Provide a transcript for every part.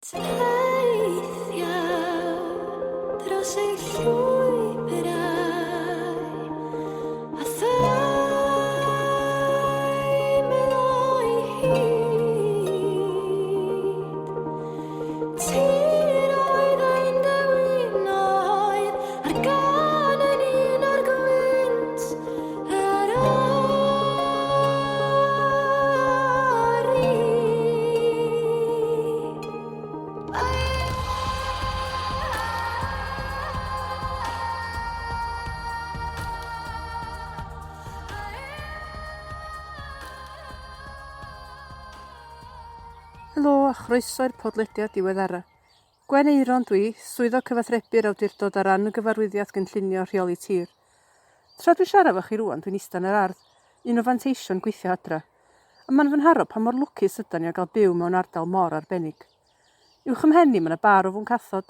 Teithiau dros ei llwybrau a theimlo'i hyd. Tiroedd ein dewinoedd a'r gân yn un o'r gwynt yr Helo a chroeso i'r podlediad diweddara. Gwen Eiron dwi, Swyddog Cyfathrebu'r Awdurdod ar ran y Gyfarwyddiaeth Gynllunio Rheoli Tir. Tra dwi'n siarad efo chi rŵan, dwi'n ista yn yr ardd, un o fanteision gweithio adra. A ma'n fy nharo pa mor lwcus ydan ni o gael byw mewn ardal mor arbennig. Uwch 'y mhen i ma' 'na bâr o fwncathod,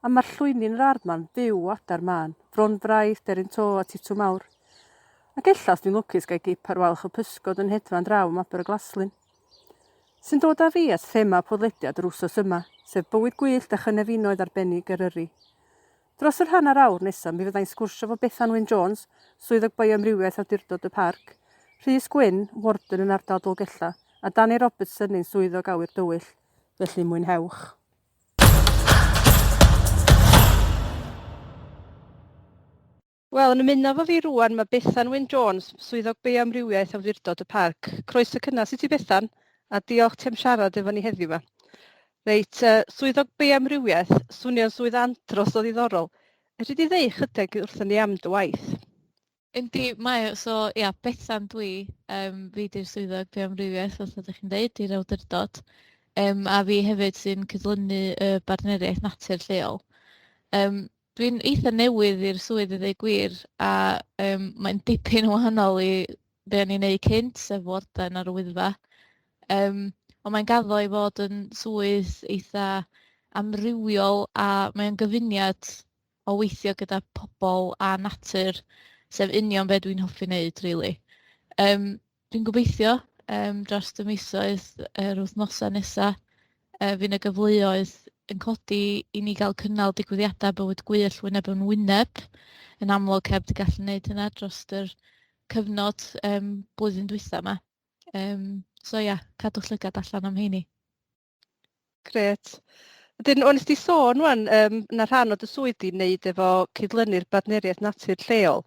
a ma'r llwyni yn yr ardd 'ma'n fyw o adar mân, fronfraith, deryn to a titw mawr. Ac ella os dwi'n lwcus gai gip ar walch y pysgod yn hedfan draw am Aber y Glaslyn. Sy'n dod â fi at thema podlediad yr wsos yma, sef bywyd gwyllt a chynefinoedd arbennig Eryri. Dros yr hanner awr nesaf mi fyddai'n sgwrsio 'fo Bethan Wyn Jones, Swyddog Bioamrywiaeth Awdurdod y Parc, Rhys Gwyn, Warden yn ardal Dolgellau, a Danny Robertson, ein Swyddog Awyr Dywyll. Felly mwynhewch. Wel, yn ymuno efo fi rŵan mae Bethan Wyn Jones, Swyddog Bioamrywiaeth Awdurdod y Parc. Croeso cynnes i ti Bethan, a diolch ti am siarad efo ni heddiw 'ma. Reit, Swyddog Bioamrywiaeth, swnio'n swydd andros o ddiddorol. Fedri di ddeu chydig wrthon ni am dy waith? Yndi, mae o. So ia, Bethan dwi, yym fi di'r swyddog bioamrywiaeth, fatha dach chi'n deud, i'r awdurdod. Yym a fi hefyd sy'n cydlynu y bartneriaeth natur lleol. Yym Dwi'n eitha newydd i'r swydd i ddeu gwir, a yym mae'n dipyn yn wahanol i be o'n i'n neud cynt, sef warden ar y Wyddfa. Yym, ond mae'n gaddo i fod yn swydd eitha amrywiol a mae o'n gyfuniad o weithio gyda pobol a natur, sef union be dwi'n hoffi neud rili. Yym, dwi'n gobeithio yym drost y misoedd, yr wythnosa nesa, fydd 'na gyfleoedd yn codi i ni gael cynnal digwyddiadau bywyd gwyllt wyneb yn wyneb, yn amlwg heb di gallu neud hynna drost yr cyfnod yym blwyddyn dwytha 'ma. Yym so ia, cadwch llygad allan am heini. Grêt. Wedyn, o, nes di sôn wan yym, na rhan o dy swydd di wneud efo cydlynu'r bartneriaeth natur lleol.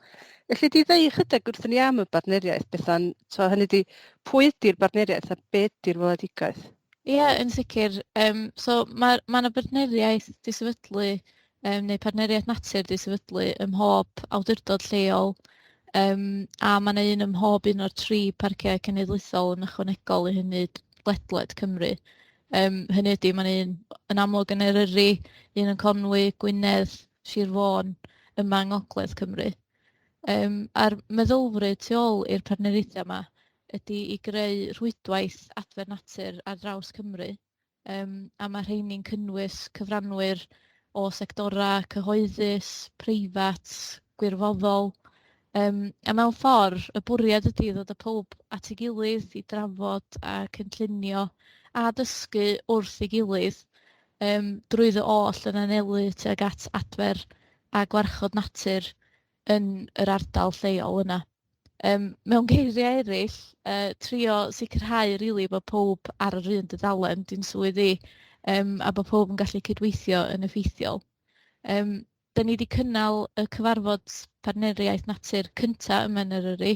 Elli di ddeud chydig wrthon ni am y bartneriaeth, Bethan? So, hynny di, pwy ydy'r bartneriaeth a be ydy'r weledigaeth? Ia, yn sicr. Yym so ma' ma' 'na bartneriaeth 'di sefydlu yym neu partneriaeth natur 'di sefydlu ym mhob awdurdod lleol, yym a ma' 'na un ym mhob un o'r tri parciau cenedlaethol yn ychwanegol i hynny ledled Cymru. Yym hynny ydy, ma' 'na un yn amlwg yn Eryri, un yn Conwy, Gwynedd, Sir Fôn, yma yng Ngogledd Cymru. Yym a'r meddylfryd tu ôl i'r partneriaethau yma ydy i greu rhwydwaith adfer natur ar draws Cymru. Yym a ma' rheini'n cynnwys cyfranwyr o sectora cyhoeddus, preifat, gwirfoddol, yym a mewn ffor y bwriad ydy ddod â powb at ei gilydd i drafod a cynllunio a dysgu wrth ei gilydd yym drwyddo oll yn anelu tuag at adfer a gwarchod natur yn yr ardal lleol yna. Yym mewn geiriau eraill, yy trio sicrhau rili bod powb ar yr un dudalen, di'n swydd i, yym a bod powb yn gallu cydweithio yn effeithiol. Yym dan ni di cynnal y cyfarfod partneriaeth natur cynta yma yn Eryri,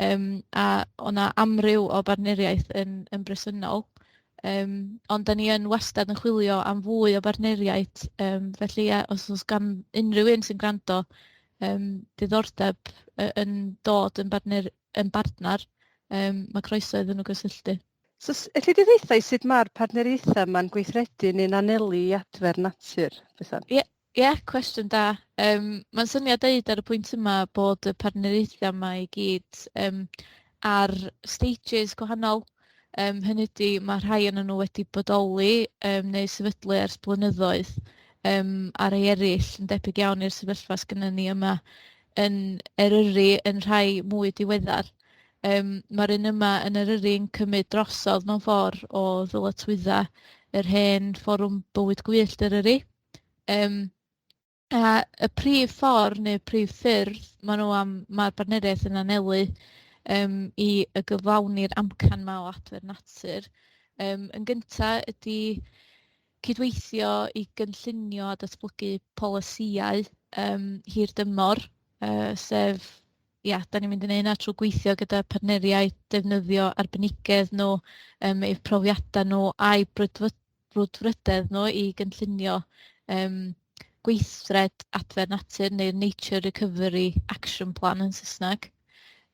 yym a o' na amryw o bartneriaeth yn bresennol, yym ond dan ni yn wastad yn chwilio am fwy o bartneriaid, yym felly ia, os oes gan unrhyw un sy'n gwrando yym diddordeb yn dod yn bartner yn bartnar, yym ma' croeso iddyn nhw gysylltu. So, elli di ddeutha i sut mae'r partneriaethau yma'n gweithredu neu'n anelu i adfer natur, Bethan? Ie, ie, cwestiwn da. Yym ma'n syniad deud ar y pwynt yma bod y partneriaethau yma i gyd yym ar stages gwahanol. Yym hynny ydy, ma' rhai o'nyn nw wedi bodoli yym neu sefydlu ers blynyddoedd, yym a rei erill yn debyg iawn i'r sefyllfa sgynnon ni yma yn Eryri yn rhai mwy diweddar. Yym ma'r un yma yn Eryri yn cymyd drosodd mewn ffor o ddyletswydda yr hen fforwm bywyd gwyllt Eryri. Yym a y prif ffor neu prif ffyrdd ma' nw am ma'r bartneriaeth yn anelu yym i y gyflawni'r amcan 'ma o adfer natur yym yn gynta ydy cydweithio i gynllunio a datblygu polisïau yym hir dymor, yy sef ia, dan ni'n mynd i neud hynna trwy gweithio gyda partneriaid, defnyddio arbenigedd nw, yym eu profiada nw a'u brwdfy- brwdfrydedd nw i gynllunio yym gweithred adfer natur neu'r Nature Recovery Action Plan yn Saesneg.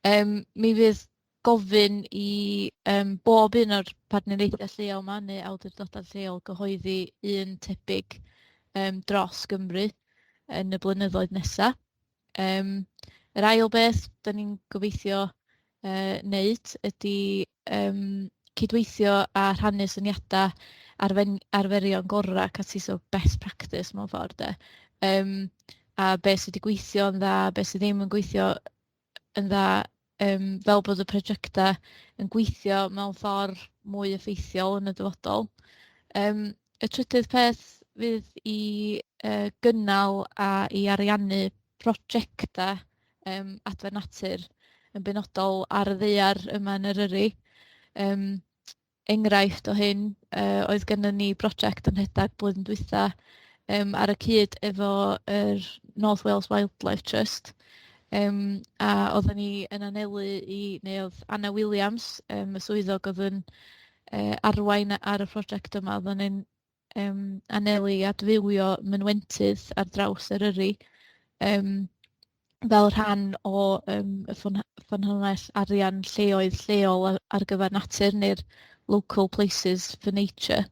Yym mi fydd gofyn i yym bob un o'r partneriaethau lleol 'ma neu awdurdoda lleol gyhoeddi un tebyg yym dros Gymru yn y blynyddoedd nesa. Yym yr ail beth 'dan ni'n gobeithio yy neud ydy yym cydweithio a rhannu syniada arfen- arferion gora ac ati, so best practice mewn ffordd de. Yym a be sy di gweithio'n dda, be sy ddim yn gweithio yn dda, yym fel bod y projecta yn gweithio mewn ffordd mwy effeithiol yn y dyfodol. Yym y trydydd peth fydd i gynnal a i ariannu projecta yym adfer natur yn benodol ar y ddaear yma yn Eryri. Yym enghraifft o hyn oedd gynnon ni broject yn rhedag blwyddyn dwytha yym ar y cyd efo yr North Wales Wildlife Trust yym a oeddan ni yn anelu i, neu o'dd Anna Williams yym y swyddog o'dd yn arwain ar y project yma, oeddan ni'n yym anelu i adfywio mynwentydd ar draws Eryri yym fel rhan o yym y ffynhonnell arian lleoedd lleol ar gyfer natur neu'r Local Places for Nature.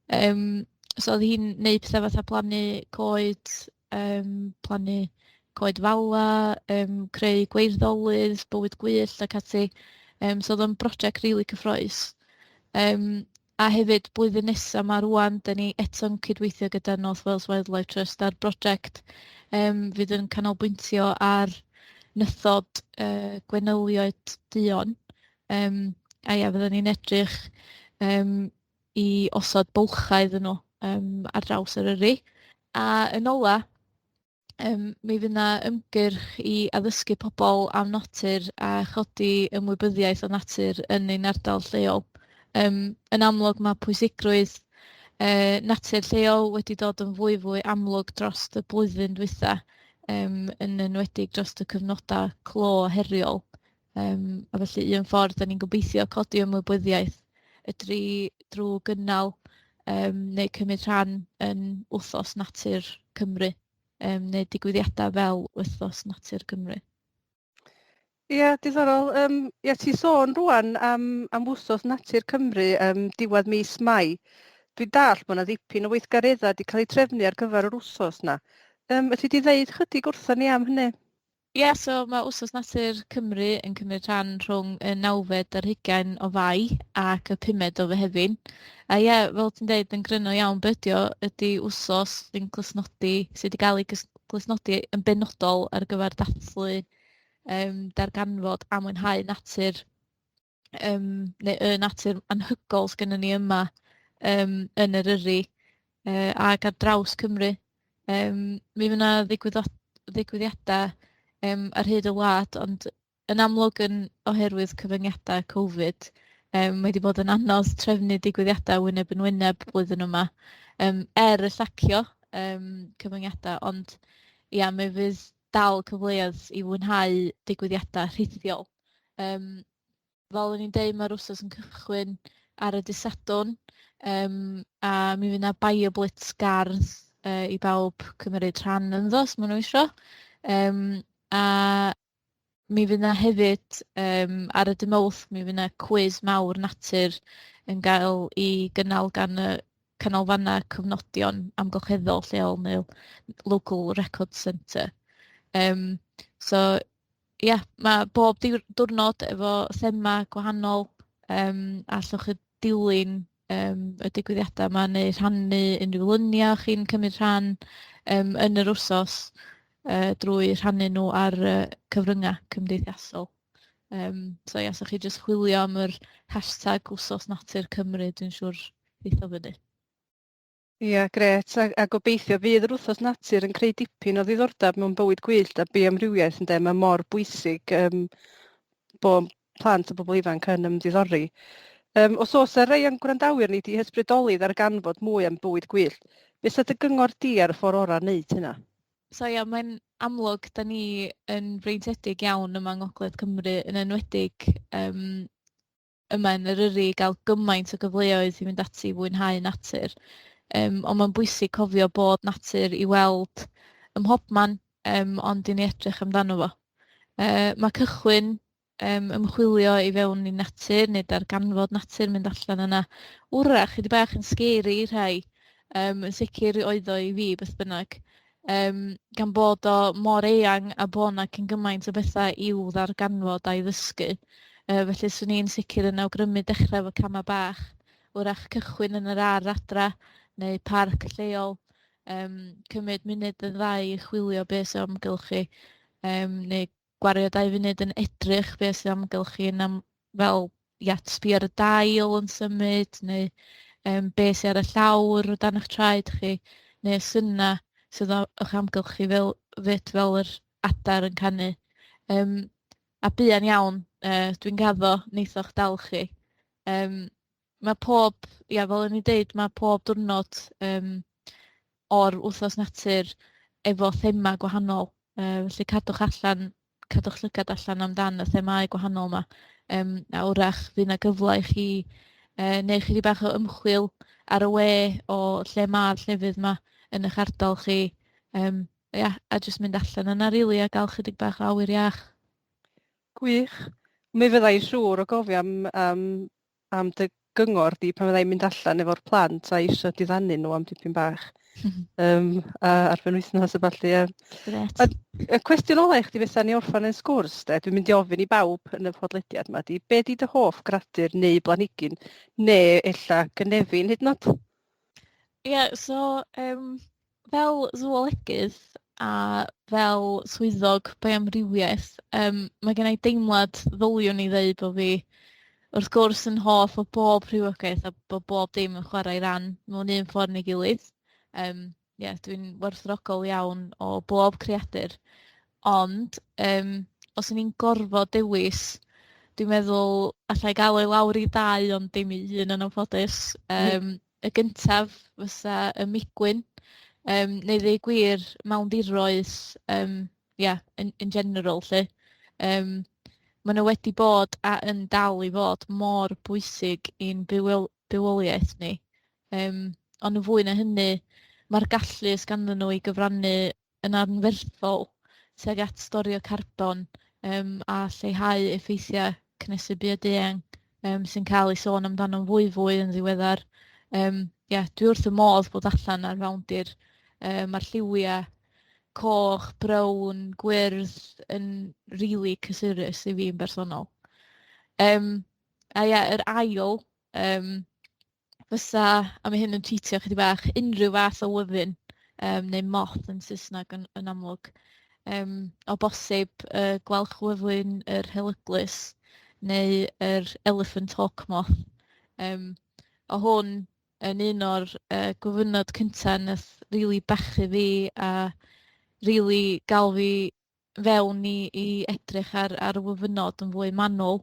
Yym so oedd hi'n neud petha fatha plannu coed, yym plannu coed fala, yym creu gweirddolydd, bywyd gwyllt ac ati. Yym so oedd o'n broject rili cyffrous. Yym a hefyd blwyddyn nesa 'ma rŵan, dan ni eto'n cydweithio gyda North Wales Wildlife Trust ar broject yym fydd yn canolbwyntio ar nythod gwenoliaid duon. Yym a ia, fyddan ni'n edrych yym i osod bylchau iddyn nw yym ar draws Eryri. A yn ola, mi fydd 'na ymgyrch i addysgu pobol am natur a chodi ymwybyddiaeth o natur yn ein ardal lleol. Yym yn amlwg ma' pwysigrwydd natur lleol wedi dod yn fwy fwy amlwg drost y blwyddyn dwytha, yym yn enwedig drost y cyfnoda clo heriol. Yym a felly un ffordd 'dan ni'n gobeithio codi ymwybyddiaeth ydy drwy gynnal yym neu cymryd rhan yn Wthnos Natur Cymru, yym neu digwyddiadau fel Wythnos Natur Cymru. Ia, diddorol. Yym, ia, ti'n sôn rŵan am, am Wsos Natur Cymru yym diwedd mis Mai. Dwi'n dallt bod 'na ddipyn o weithgareddau wedi cael eu trefnu ar gyfer yr wsos 'na. Yym, fedri di ddeud chydig wrthon ni am hynny? Ia, so ma' Wsos Natur Cymru yn cymryd rhan rhwng y nawfed ar hugain o Fai ac y pumed o Fehefin. A ia, fel ti'n deud, yn gryno iawn be ydy o, ydy wsos sy'n glustnodi, sy di gal ei glustnodi yn benodol ar gyfer dathlu yym darganfod a mwynhau natur yym neu y natur anhygol s'gynnon ni yma yym yn Eryri ag ar draws Cymru. Yym mi fydd 'na ddigwyddiada yym ar hyd y wlad, ond yn amlwg yn oherwydd cyfyngiada Covid, yym mae di bod yn anodd trefnu digwyddiada wyneb yn wyneb blwyddyn yma, yym er y llacio yym cyfyngiada, ond ia mi fydd dal cyfleoedd i fwynhau digwyddiada rhithiol. Yym fel o'n i'n deud, ma'r wsos yn cychwyn ar y dy' Sadwrn, yym a mi fydd 'na BioBlitz gardd i bawb cymeryd rhan ynddo os ma' nw isho. Yym a mi fydd 'na hefyd yym ar y dy' Mowrth mi fydd 'na cwis mawr natur yn gael 'i gynnal gan y canolfanna cyfnodion amgylcheddol lleol neu local record center. Yym so ia, ma' bob diwrnod efo thema gwahanol, yym a allwch chi dilyn yym y digwyddiada yma neu rhannu unrhyw lunia o'ch chi'n cymryd rhan yym yn yr wsos drwy rhannu nw ar y cyfrynga cymdeithasol. Yym so ia, os 'sa chi jyst chwilio am yr hashtag Wsos Natur Cymru, dwi'n siŵr ddeith o fyny. Ia, grêt. A gobeithio fydd yr Wythnos Natur yn creu dipyn o ddiddordeb mewn bywyd gwyllt a bioamrywiaeth ynde, mae mor bwysig yym bod plant a bobl ifanc yn ymddiddori. Yym, os oes 'na rhai o'n gwrandawyr ni 'di hysbrydoli ddarganfod mwy am bywyd gwyllt, be 'sa dy gyngor di ar y ffordd orau o wneud hynna? So ia, mae'n amlwg 'dan ni yn freintiedig iawn yma yng Ngogledd Cymru, yn enwedig yym yma yn Eryri i gael gymaint o gyfleoedd i fynd ati i fwynhau natur. Yym, ond mae'n bwysig cofio bod natur i weld ym mhobman, yym ond i ni edrych amdano fo. Yy ma' cychwyn yym ymchwilio i fewn i natur neu darganfod natur, mynd allan yna, 'w'rach chydig bach yn sgeri i rhai, yym yn sicr oedd o i fi beth bynnag, yym gan bod o mor eang a bo' 'na cyn gymaint o betha i'w ddarganfod a'i ddysgu. Yy felly 'swn i'n sicr yn awgrymu dechra efo cama bach, 'w'rach cychwyn yn yr ardd adra neu parc lleol, yym cymryd munud neu ddau i chwilio be sy o amgylch chi, yym neu gwario dau funud yn edrych be sy o amgylch chi yn am- fel ia sbïo ar y dail yn symud neu yym be sy ar y llawr o dan eich traed chi, neu y syna sydd o'ch amgylch chi fel 'fyd fel yr adar yn canu. Yym a buan iawn yy dwi'n gaddo neith o'ch dal chi. Yym ma' pob, ia fel o'n i'n deud, ma' pob dwrnod yym o'r Wthnos Natur efo thema gwahanol, yy felly cadwch allan, cadwch llygad allan amdan y themâu gwahanol 'ma, yym a wrach fydd 'na gyfla i chi yy neud chydig bach o ymchwil ar y we o lle ma'r llefydd 'ma yn eich ardal chi, yym ia, a jyst mynd allan yna rili a gael chydig bach o awyr iach. Gwych. Mi fydda i'n siŵr o gofio am am am dy gyngor di pan fydda i'n mynd allan efo'r plant a isio diddanu nhw am dipyn bach ar benwythnos a ballu ie. Grêt. A y cwestiwn ola i chdi fysa ni orffen ein sgwrs de, dwi'n mynd i ofyn i bawb yn y podlediad yma 'di, be 'di dy hoff gradur neu blanhigyn neu ella gynefin hyd yn oed? Ia, so yym fel sŵolegydd a fel swyddog bioamrywiaeth, yym ma' genna i deimlad ddyliwn i ddeud bo' fi wrth gwrs yn hoff o bob rhywogaeth a bo' bob dim yn chwarae ei ran mewn un ffordd neu gilydd. Yym ia, dwi'n werthfawrogol iawn o bob creadur, ond yym os o'n i'n gorfod dewis, dwi'n meddwl allai gael o i lawr i ddau ond dim i un yn anffodus. Yym y gyntaf fysa y migwyn, yym neu ddeu gwir mawndiroedd, yym ia, yn general lly. Yym ma' nw wedi bod a yn dal i fod mor bwysig i'n bywoliaeth ni. Yym ond yn fwy na hynny, ma'r gallu s'ganddyn nw i gyfrannu yn anferthol tuag at storio carbon yym a lleihau effeithiau cynhesu byd eang yym sy'n cael ei sôn amdano'n fwy fwy yn ddiweddar. Yym ia, dwi wrth fy modd bod allan ar fawndir. Yy ma'r lliwia coch, brown, gwyrdd yn rili cysurus i fi yn bersonol. Yym a ia, yr ail yym fysa, a ma' hyn yn cheatio chydig bach, unrhyw fath o wyfyn, yym neu moth yn Saesneg yn amlwg. Yym o bosib y gwalch wyfyn, yr helyglys, neu yr elephant hawk moth. Yym o' hwn yn un o'r yy gwyfynod cynta nath rili bachu fi a rili gal fi fewn i edrych ar ar wyfynod yn fwy manwl.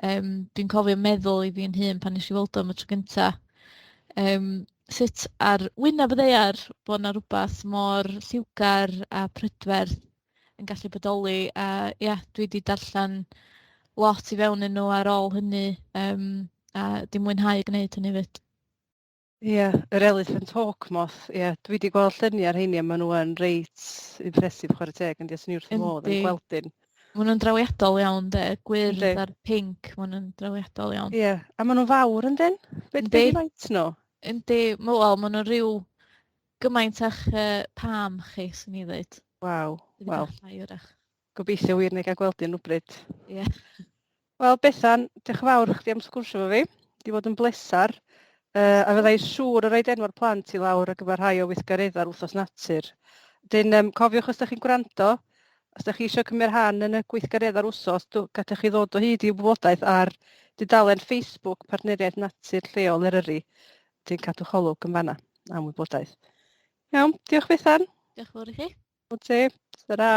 Yym dwi'n cofio meddwl i fi'n hun pan nesh i weld o am y tro cynta, yym sut ar wyneb y ddaear bo' 'na rwbath mor lliwgar a prydferth yn gallu bodoli, a ia, dwi di darllan lot i fewn iddyn nw ar ôl hynny, yym a di mwynhau gneud hynny 'fyd. Ie, yr elephant hawk moth, ie. Dwi 'di gweld lluniau ar rheini a maen nhw yn reit impressive chwarae teg yn dydi? 'Swn i wrth fy modd yn gweld un. Maen nhw'n drawiadol iawn de, gwyrdd Yndi. a'r pinc, maen nhw'n drawiadol iawn. Ie, a maen nhw'n fawr yndyn? Be, be Yndi. 'di faint nhw? Yndi, wel maen nhw'n ryw gymaint â'ch palm chi, 'swn i'n ddeud. Waw, Chydig wel. bach llai wrach. Gobeithio wir wna i gael gweld un rywbryd. Ie. Wel Bethan, diolch yn fawr i chdi am sgwrsio efo fi. 'Di bod yn blesar. A fydda i'n siŵr o roid enwau'r plant i lawr ar gyfer rhai o weithgareddau'r Wythnos Natur. Wedyn yym cofiwch os dach chi'n gwrando, os dach chi eisiau cymryd rhan yn y gweithgareddau'r wsos, gadewch chi ddod o hyd i wybodaeth ar dudalen Facebook Partneriaeth Natur Lleol Eryri. Wedyn cadwch olwg yn fan'na. am wybodaeth. Iawn, diolch Bethan. Diolch yn fawr i chi. O te, ta-ra.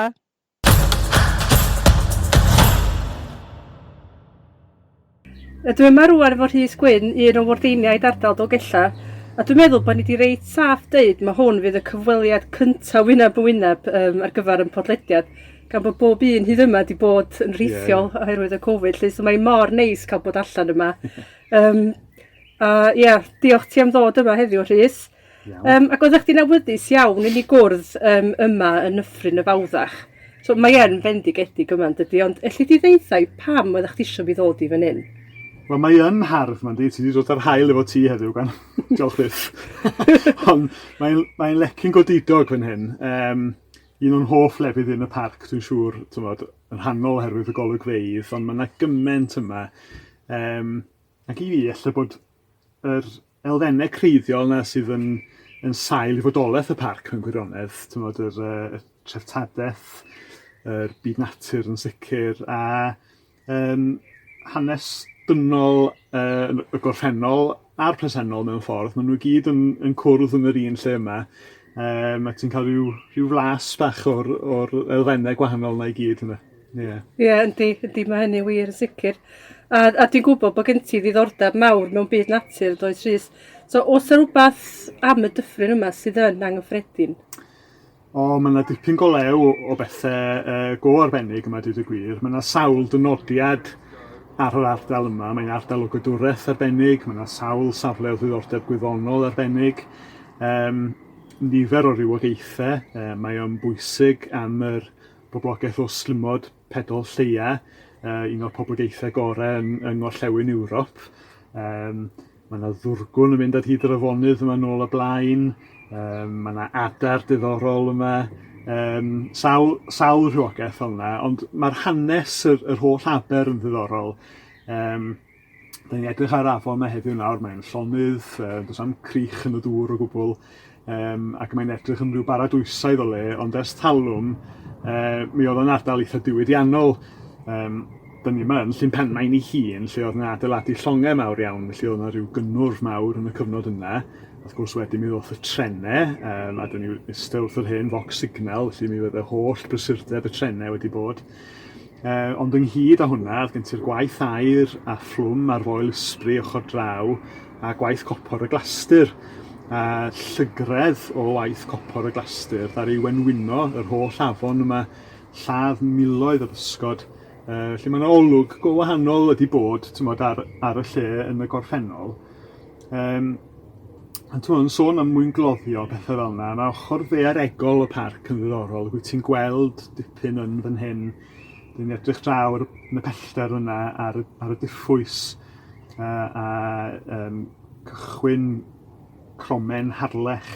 Dwi yma rŵan efo Rhys Gwyn, un o wardeiniaid ardal Dolgellau, a dwi'n meddwl bod ni 'di reit saff deud ma' hwn fydd y cyfweliad cynta' wyneb yn wyneb yym ar gyfer 'yn podlediad, gan bod bob un hyd yma 'di bod yn rheithiol yeah. oherwydd y Covid 'lly, so mae mor neis cael bod allan yma. Yym a ia, diolch ti am ddod yma heddiw Rhys. Iawn. Yym ac oeddech chdi'n awyddus iawn i ni gwrdd yym yma yn Nyffryn y Fawddach. So mae yn fendigedig yma yn dydi, ond elli di ddeutha i pam oeddech chdi isio fi ddod i fan hyn? Wel mae yn hardd ma'n di, ti 'di dod â'r haul efo ti heddiw gan diolch byth. Ond mae'n mae'n lecyn godidog fan hyn. Yym un o'n hoff lefydd yn y parc dwi'n siŵr, t'mod, yn rhannol oherwydd y golygfeydd, ond ma' 'na gyment yma. Yym ac i fi ella bod yr elfennau creiddiol 'na sydd yn yn sail i fodolaeth y parc mewn gwirionedd, t'mod yr yy y treftadaeth, yr byd natur yn sicr a yym hanes dynol yy yn y gorffennol a'r presennol mewn ffordd, ma' nw i gyd yn yn cwrdd yn yr un lle yma. Yym a ti'n ca'l ryw rhyw flas bach o'r o'r elfenne gwahanol 'na i gyd ynddo. Ie. Ie yndi yndi ma' hynny wir yn sicr. A a dwi'n gwybod bod gen ti ddiddordeb mawr mewn byd natur does Rhys? So oes 'na rwbath am y dyffryn yma sydd yn anghyffredin? O, mae yna dipyn go lew o bethe go arbennig yma, dweud y gwir. Mae yna sawl dynodiad ar yr ardal yma. Mae'n ardal o gadwraeth arbennig, mae yna sawl safle o ddiddordeb gwyddonol arbennig, um, nifer o rywogaethau. Mae o'n bwysig am yr boblogaeth o slimod pedol lleia, un o'r poblogaethau gorau yng, yng Ngorllewin Ewrop. Um, mae yna ddwrgwn yn mynd ar hyd yr afonydd yma nôl a blaen, um, mae yna adar diddorol yma, um, sawl, sawl rhywogaeth fel yna, ond mae'r hanes yr, yr holl aber yn ddiddorol. Um, Da ni'n edrych ar afon 'ma heddiw nawr, mae'n llonydd, yy does 'na'm crych yn y dŵr o gwbl, yym ac mae'n edrych yn rhyw baradwysaidd o le, ond ers talwm, yy mi oedd o'n ardal eitha diwydiannol. Yym da ni yma yn Llyn Penmaen ei hun, lle oedd 'na adeiladu llongau mawr iawn, felly oedd 'na rhyw gynnwrf mawr yn y cyfnod yna. Wrth gwrs wedyn mi ddoth y trenau, yym a 'dan ni iste wrth yr hen focs signal, felly mi fydde holl brysurdeb y trenau wedi bod. Yy ond ynghyd â hwnna, o'dd gen ti'r gwaith aur a phlwm ar Foel Ysbri ochr draw, a gwaith copor y Glastir, a llygredd o waith copor y Glastir ddaru wenwyno yr holl afon yma, lladd miloedd o bysgod, yy felly ma' 'na olwg go wahanol wedi bod, t'mod, ar ar y lle yn y gorffennol. Yym ond t'mo' yn sôn am mwyngloddio a pethe fel 'na, ma' ochor ddaearegol y parc yn ddiddorol, wyt ti'n gweld dipyn yn fan hyn, dwi'n edrych draw ar y yn y pellter yna ar y ar y diffwys yy a yym cychwyn cromen Harlech,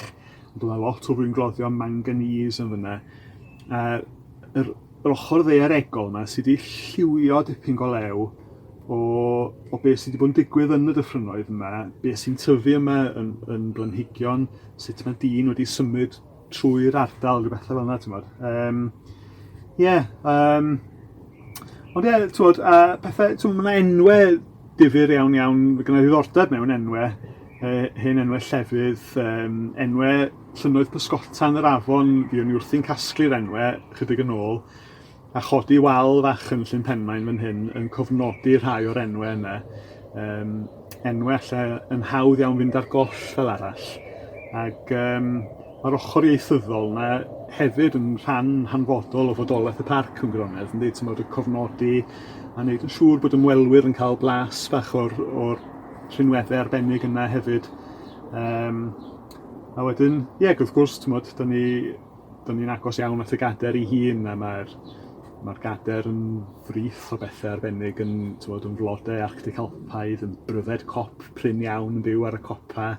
ond o'dd 'na lot o fwyngloddio manganese yn fynna. A yr yr ochr ddaearegol 'ma sy 'di lliwio dipyn go lew o o be' sy 'di bod yn digwydd yn y dyffrynnoedd yma, be' sy'n tyfu yma yn yn blanhigion, sut ma' dyn wedi symud trwy'r ardal, rhyw bethe fel 'na t'mod. Yym ie yym ond ie t'mod a pethe t'mo' ma' 'na enwe difyr iawn iawn, ma' gynna i ddiddordeb mewn enwe yy hen enwe llefydd, yym enwe llynnoedd pysgota yn yr afon, fuon ni wrthi'n casglu'r enwe chydig yn ôl, a chodi wal fach yn Llyn Penmaen fan hyn yn cofnodi rhai o'r enwe yna. Yym enwe alle yn hawdd iawn fynd ar goll fel arall. Ag yym ma'r ochr ieithyddol 'na hefyd yn rhan hanfodol o fodolaeth y parc mewn gwirionedd yndi? T'mod y cofnodi a neud yn siŵr bod ymwelwyr yn cael blas bach o'r o'r rhinweddau arbennig yna hefyd. Yym a wedyn ie wrth gwrs t'mod 'dan ni 'dan ni'n agos iawn at y gader ei hun a mae'r mae'r gader yn frith o bethe arbennig yn t'mod yn flode Arctic Alpaidd, yn bryfed cop prin iawn yn byw ar y copa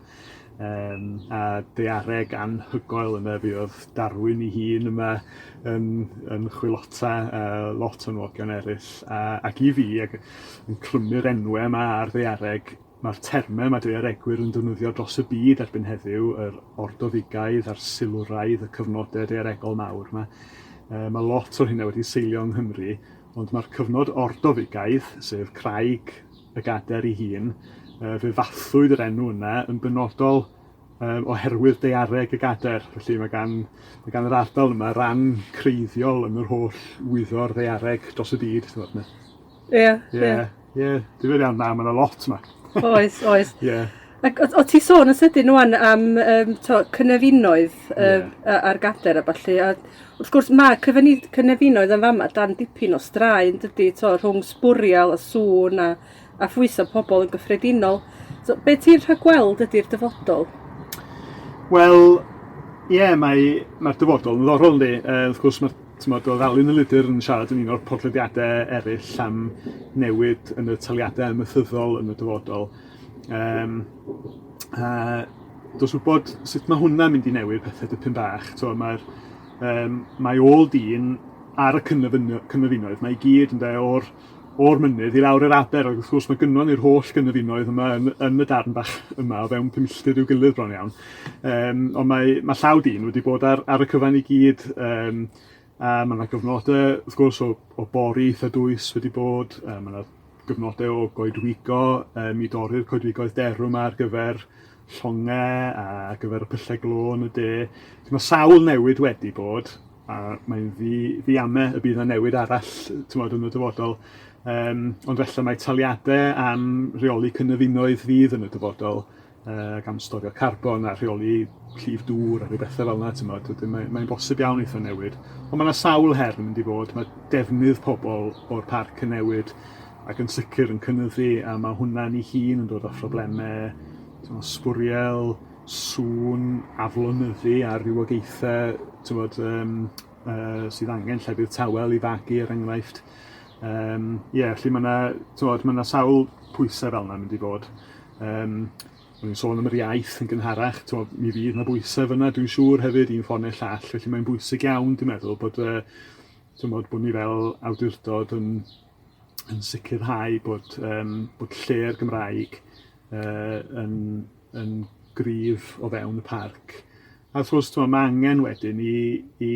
yym a daeareg anhygoel yna fuodd Darwin ei hun yma yn yn chwilota a lot o enwogion eryll a ac i fi ag yn clymu'r enwe yma ar ddaeareg Mae'r termau mae daearegwyr yn defnyddio dros y byd erbyn heddiw, yr Ordofigaidd a'r Silwraidd, y cyfnodau daearegol mawr 'ma, mae lot o'r hynna wedi seilio yng Nghymru, ond mae'r cyfnod Ordofigaidd, sef craig y gader ei hun, fe fathwyd yr enw yna yn benodol um, oherwydd daeareg y gader. Felly mae gan, mae gan yr ardal yma ran creiddiol yn yr holl wyddor ddaeareg dros y byd. Ie, ie. Ie, difyr iawn. Na, mae yna lot yma. Oes, oes. Ie. Ac o, o ti sôn yn sydyn wan am um, to, cynefinoedd yeah. ar gader a ballu, a wrth gwrs mae cynefinoedd yn fama dan dipyn o straen, dydy, to, rhwng sbwriel a sŵn a, a phwysau pobl yn gyffredinol. So, be ti'n rhagweld ydy'r dyfodol? Wel, ie, yeah, mae'r mae dyfodol yn ddiddorol, yndi. Uh, wrth gwrs, mae T'mod, oedd Alun Elidyr yn siarad yn un o'r podlediadau eraill am newid yn y taliadau amaethyddol yn y dyfodol. Um, a dos wybod sut mae hwnna'n mynd i newid pethau dipyn bach. T'mod, mae'r, um, mae ôl dyn ar y cynefinoedd, mae i gyd ynde, o'r, o'r mynydd i lawr i'r aber, ac wrth gwrs mae gynnon ni'r holl gynefinoedd yma yn, yn y darn bach yma o fewn 5 milltir i'w gilydd bron iawn. Um, ond mae, mae llaw dyn wedi bod ar, ar y cyfan i gyd, um, a mae yna gyfnodau, wrth gwrs, o, o bori eitha dwys wedi bod, um, mae yna gyfnodau o goedwigo, um, i dorri'r coedwigoedd derw yma ar gyfer llongau a ar gyfer y pyllau glo yn y de. Felly mae sawl newid wedi bod, a mae'n ddi, ddiame y bydd yna newid arall tymod, yn y dyfodol. Um, ond felly mae taliadau am rheoli cynefinoedd fydd yn y dyfodol, uh, ac am storio carbon a rheoli llif dŵr a rhyw bethau fel yna, tymod. Wedyn mae'n mae bosib iawn eitha newid. Ond mae yna sawl her yn mynd i fod. Mae defnydd pobl o'r parc yn newid ac yn sicr yn cynyddu, a mae hwnna'n ei hun yn dod â phroblemau, tymod, sbwriel, sŵn aflonyddu ar rywogaethau tymod, um, uh, sydd angen llefydd tawel i fagu er enghraifft. Um, yeah, felly mae yna, tymod, mae yna sawl pwysau fel yna mynd i fod. Um, o'n i'n sôn am yr iaith yn gynharach, tymod, mi fydd yna bwysau fyna, dwi'n siŵr hefyd, un ffordd neu'r llall, felly mae'n bwysig iawn, dwi'n meddwl, bod, uh, tymod, bod ni fel awdurdod yn, yn sicrhau bod, um, bod lle'r Gymraeg uh, yn, yn gryf o fewn y parc. A wrth gwrs, tymod, mae angen wedyn i, i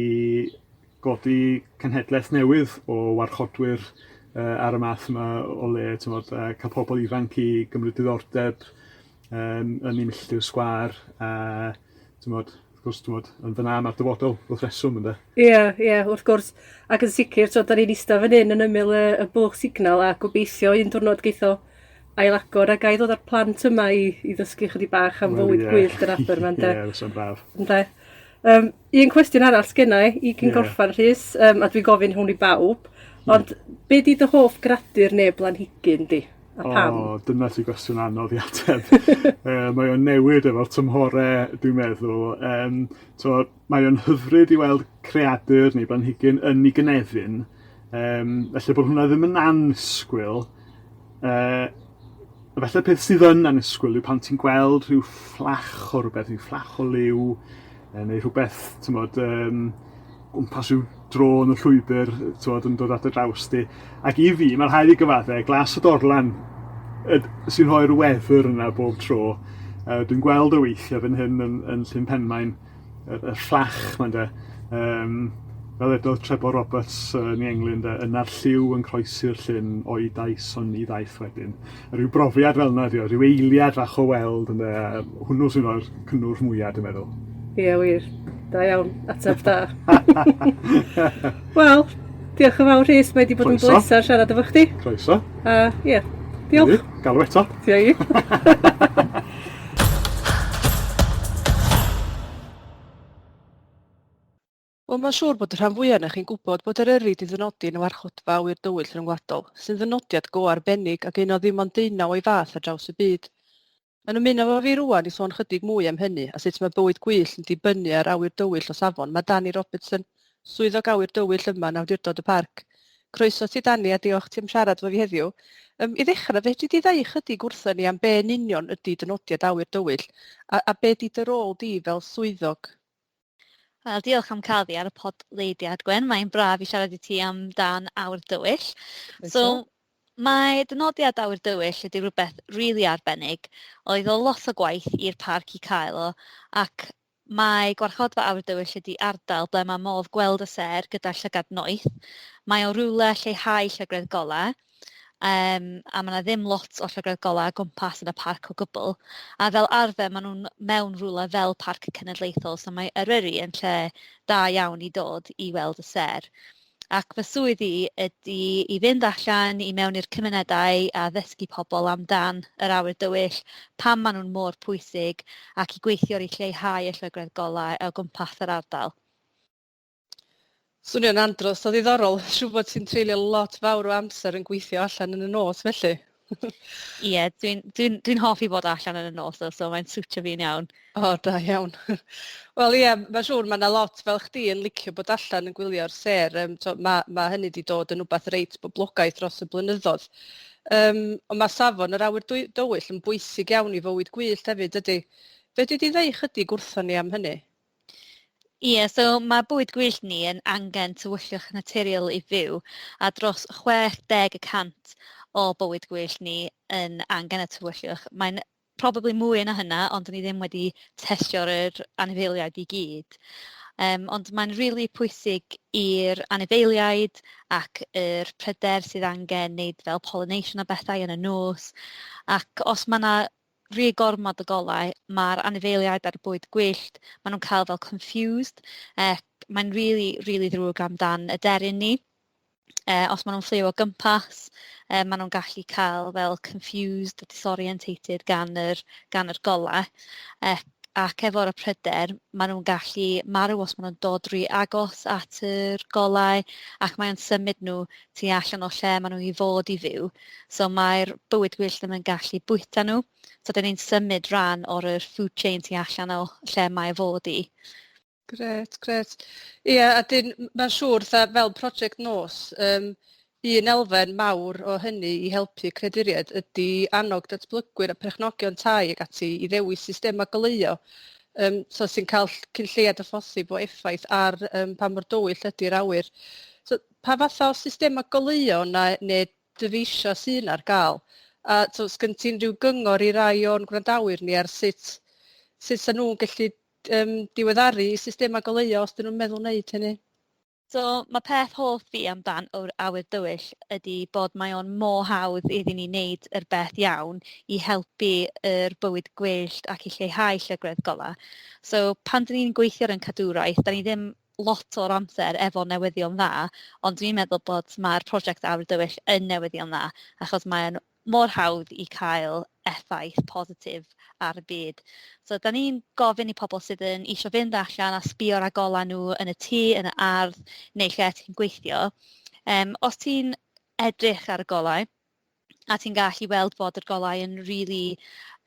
godi cenhedlaeth newydd o warchodwyr uh, ar y math yma o le, tymod, a cael pobl ifanc i gymryd diddordeb um, yn ei milltir sgwâr, a tymod, wrth gwrs, tymod, yn fyna mae'r dyfodol wrth reswm, ynde? Ie, ie, wrth gwrs. Ac yn sicr, so, da ni'n eistedd fan hyn yn ymyl y, y bwlch signal a gobeithio un diwrnod geith o ailagor a ga i ddod â'r plant yma i, i ddysgu chydig bach am well, fywyd yeah. gwyllt yr aber yma, ynde? Ie, yeah, fysa'n braf. Ynde? Um, un cwestiwn arall sgenna i, i cyn yeah. gorffan Rhys, um, a dwi'n gofyn hwn i bawb, ond mm. be di dy hoff gradur neu blanhigyn di? A pam? O, dyna ti gwestiwn anodd i ateb. uh, mae o'n newid efo'r tymhore, dwi'n meddwl. Um, so, mae o'n hyfryd i weld creadur neu blanhigyn yn ei gynefin. Um, felly bod hwnna ddim yn annisgwyl. Uh, falle peth sydd yn annisgwyl yw pan ti'n gweld rhyw fflach o rhywbeth, rhyw fflach o liw, neu rhywbeth, ti'n modd, um, gwmpas rhyw dro yn y llwybr, ti'n modd, yn dod at y draws di. Ac i fi, mae'n rhaid i gyfadde, glas y dorlan sy'n rhoi'r wefr yna bob tro. Uh, dwi'n gweld o weithiau fan hyn yn, yn Llyn Penmaen, y, y fflach 'ma ynde. Yym, fel edodd Trebor Roberts uh, yn ei englyn de, yna'r lliw yn croesi'r llyn o'i dais ond ni ddaeth wedyn. A rhyw brofiad fel yna, rhyw eiliad fach o weld ynde, a hwnnw sy'n rhoi'r cynnwrf mwyaf, dwi'n meddwl. Ie, wir. Da iawn. Ateb da. Wel, diolch yn fawr Rhys, mae wedi bod yn bleser siarad efo chdi. Croeso. A ie, yeah, diolch. Galw eto. Ti i. Wel, mae'n siŵr bod y rhan fwyaf ohonoch chi'n gwybod bod Eryri 'di ddynodi yn warchodfa awyr dywyll ryngwladol, sy'n ddynodiad go arbennig ac un o ddim ond deunaw o'i fath ar draws y byd. Yn ymuno efo fi rŵan i sôn chydig mwy am hynny a sut mae bywyd gwyllt yn dibynnu ar awyr dywyll o safon, mae Danny Robertson, Swyddog Awyr Dywyll yma yn Awdurdod y Parc. Croeso ti Danny a diolch ti am siarad efo fi heddiw. Um, I ddechrau, fedri di ddeu chydig wrthon ni am be yn union ydy dynodiad awyr dywyll a, a be di dy rôl di fel swyddog? Wel, diolch am cael fi ar y podlediad, Gwen. Mae'n braf i siarad i ti amdan awyr dywyll. So, mae dynodiad awyr dywyll ydy rhywbeth rili really arbennig. Oedd o lot o gwaith i'r parc i cael o, ac Mae Gwarchodfa Awyr Dywyll ydy ardal ble mae modd gweld y sêr gyda llygad noeth. Mae o rywle lleihau llygredd golau. Yym a ma' 'na ddim lot o llygredd golau o gwmpas yn y parc o gwbl. A fel arfer maen nhw'n mewn rywle fel Parc Cenedlaethol, so mae Eryri yn lle da iawn i dod i weld y sêr. Ac fy swydd i ydy i fynd allan i mewn i'r cymunedau a ddysgu pobl amdan yr awyr dywyll, pam maen nhw'n mor pwysig, ac i gweithio i lleihau y llygredd golau o gwmpas yr ardal. Swnio'n andros o ddiddorol. Siŵr bod ti'n treulio lot fawr o amser yn gweithio allan yn y nos felly. Ie, dwi'n dwi'n dwi'n hoffi bod allan yn y nos so so mae'n siwtio fi'n iawn. O, da iawn. Wel ie, mae'n siŵr mae yna lot fel chdi yn licio bod allan yn gwylio'r sêr. Um, so, mae, mae hynny wedi dod yn rhywbeth reit boblogaidd dros y blynyddoedd. Um, ond mae safon yr awyr dywyll yn bwysig iawn i fywyd gwyllt hefyd, ydy. Fedri di ddeud chydig wrthon ni am hynny? Ie, so mae bywyd gwyllt ni yn angen tywyllwch naturiol i fyw, a dros 60 y cant o bywyd gwyllt ni yn angen y tywyllwch. Mae'n probably mwy na hynna, ond ni ddim wedi testio'r yr anifeiliaid i gyd. Ond mae'n rili pwysig i'r anifeiliaid ac yr pryder sydd angen wneud fel pollination a bethau yn y nos. Ac os mae 'na rhy gormod o golau, mae'r anifeiliaid a'r bwyd gwyllt, maen nhw'n cael fel confused. Mae'n rili, rili ddrwg amdan y deryn ni. Os maen nhw'n fflio o gwmpas, maen nhw'n gallu cael fel confused a disorientated gan yr, gan yr golau. Ac efo'r pryder, maen nhw'n gallu marw os maen nhw'n dod rhy agos at yr golau, ac mae'n symud nhw tu allan o lle maen nhw i fod i fyw. So mae'r bywyd gwyllt ddim yn gallu bwyta nhw. So dan ni'n symud rhan o'r yr food chain tu allan o lle mae fod i. Grêt, grêt. Ie, a dyn, mae'n siŵr, fatha, fel prosiect nos, um, un elfen mawr o hynny i helpu creaduriaid ydy annog datblygwyr a perchnogion tai ac ati i ddewis systemau goleuo um, so sy'n cael cyn lleied â phosib o effaith ar um, pa mor dywyll ydy'r awyr. So, pa fath o systemau goleuo na, neu dyfeisiau sy'n ar gael? A so, sgyn ti unrhyw gyngor i rai o'n gwrandawyr ni ar sut, sut sa nhw'n gallu um, diweddaru systemau goleuo os dyn nhw'n meddwl wneud hynny? So mae peth hoff fi amdan o'r awyr dywyll ydy bod mae o'n mor hawdd iddyn ni wneud yr beth iawn i helpu yr bywyd gwyllt ac i lleihau llygredd golau. So pan dyn ni'n gweithio ar yn cadwraeth, da ni ddim lot o'r amser efo newyddion dda, ond dwi'n meddwl bod mae'r prosiect Awyr Dywyll yn newyddion dda, achos mae'n mor hawdd i cael effaith positif ar y byd. So, da ni'n gofyn i pobl sydd yn eisiau fynd allan a sbio ar agolau nhw yn y tŷ, yn y ardd, neu lle ti'n gweithio. Um, os ti'n edrych ar y golau, a ti'n gallu weld bod yr golau yn rili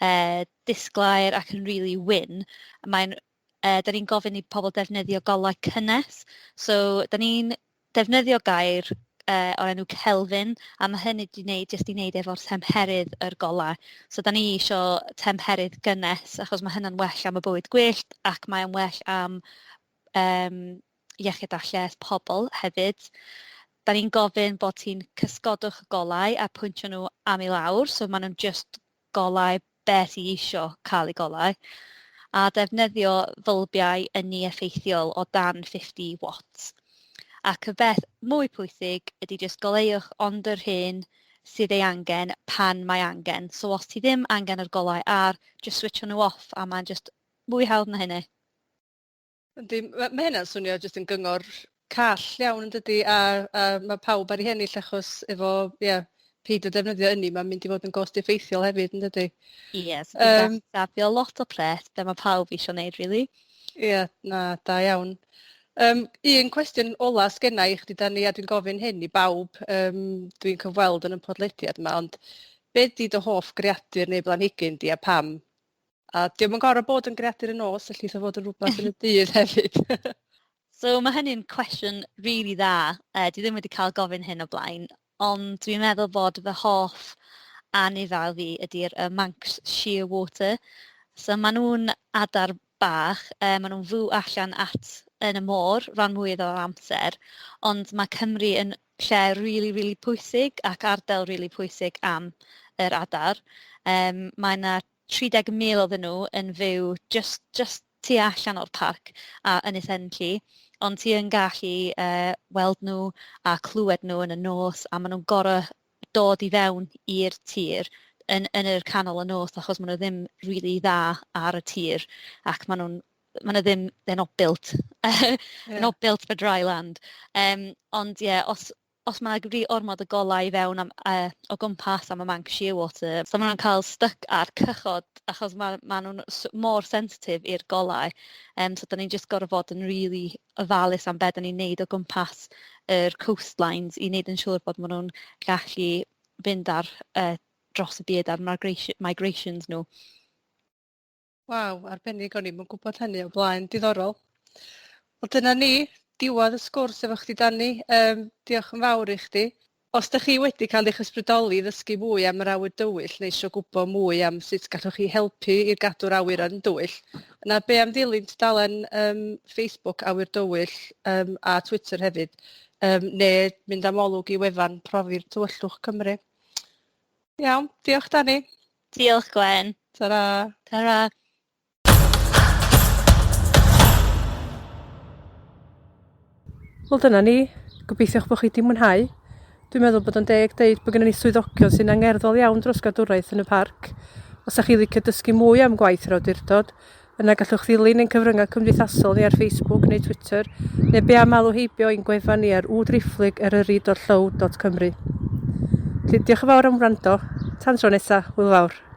uh, disglair ac yn rili wyn, mae'n da ni'n gofyn i pobl defnyddio golau cynnes. So, da ni'n defnyddio gair o'r enw Kelvin, a mae hynny wedi wneud jyst i wneud efo'r tymherydd yr golau. So, da ni isio tymherydd gynnes, achos mae hynna'n well am y bywyd gwyllt, ac mae'n well am um, iechyd a lles pobl hefyd. Da ni'n gofyn bod ti'n cysgodwch y golau a pwyntio nhw am i lawr, so maen nhw'n just golau be ti isio cael eu golau, a defnyddio fylbiau ynni effeithiol o dan 50 watts. Ac y beth mwy pwysig ydy jyst goleuwch ond yr hyn sydd ei angen pan mae angen. So os ti ddim angen yr golau ar, just switcho nhw off a mae'n just mwy hawdd na hynny. Yndi, ma' ma' hynna'n swnio jyst yn gyngor call iawn yn dydi, a a ma' pawb ar ei hennill achos efo, ie, peidio defnyddio ynni, mae'n mynd i fod yn gost effeithiol hefyd yn dydi? Ie, so ti'n gallu safio lot o pres, be mae pawb eisiau wneud rili. Ie, na, da iawn. Um, un cwestiwn ola sgenna i chdi Dani, a dwi'n gofyn hyn i bawb um, dwi'n cyfweld yn y podlediad yma, ond be di dy hoff greadur neu blanhigyn di a pam? A dio'm yn gorfod bod yn greadur y nos, ellith o fod yn rhywbeth yn y dydd hefyd. So mae hynny'n cwestiwn rili dda. Dwi ddim wedi cael gofyn hyn o blaen, ond dwi'n meddwl bod fy hoff anifail fi ydy'r y Manx Shearwater. So maen nhw'n adar bach, maen nhw'n fyw allan at yn y môr rhan mwyaf o'r amser, ond mae Cymru yn lle rili, rili pwysig ac ardal rili pwysig am yr adar. Um, mae yna 30,000 oedden nhw yn fyw jyst, jyst tu allan o'r parc a Ynys Enlli, ond ti yn gallu uh, weld nhw a clywed nhw yn y nos a maen nhw'n gorau dod i fewn i'r tir yn yn yr canol y nos achos maen nhw ddim rili dda ar y tir ac maen nhw'n maen nhw ddim, they're not built they're not built for dry land. Yym ond ie, os os mae 'na rhy ormod o golau i fewn am yy o gwmpas am y Manx Shearwater, so maen nhw'n cael styc ar cychod achos ma' maen nhw'n mor sensitif i'r golau. Yym so dan ni'n jyst gorfod bod yn rili ofalus am be dan ni'n wneud o gwmpas yr coastlines i wneud yn siŵr bod maen nhw'n gallu fynd ar yy dros y byd ar migrations nhw. Waw, arbennig, o'n i'm yn gwybod hynny o blaen, diddorol. Wel dyna ni, diwedd y sgwrs efo chdi Dani, um, diolch yn fawr i chdi. Os dych chi wedi cael eich ysbrydoli i ddysgu mwy am yr awyr dywyll neu eisiau gwybod mwy am sut gallwch chi helpu i gadw'r awyr yn dywyll, yna be am ddilyn tudalen um, Facebook Awyr Dywyll um, a Twitter hefyd, um, neu mynd am olwg i wefan Profi'r Tywyllwch Cymru. Iawn, diolch Dani. Diolch Gwen. Ta-ra. Ta-ra. Wel dyna ni. Gobeithio'ch bod chi 'di mwynhau. Dwi'n meddwl bod o'n deg deud bod gennym ni swyddogion sy'n angerddol iawn dros gadwraeth yn y parc. Os ydych chi licio dysgu mwy am gwaith yr awdurdod, yna gallwch ddilyn ein cyfryngau cymdeithasol ni ar Facebook neu Twitter, neu be am alw heibio i'n gwefan ni ar www.eryri.llyw.cymru. Felly, diolch yn fawr am wrando. Tan tro nesa, hwyl fawr.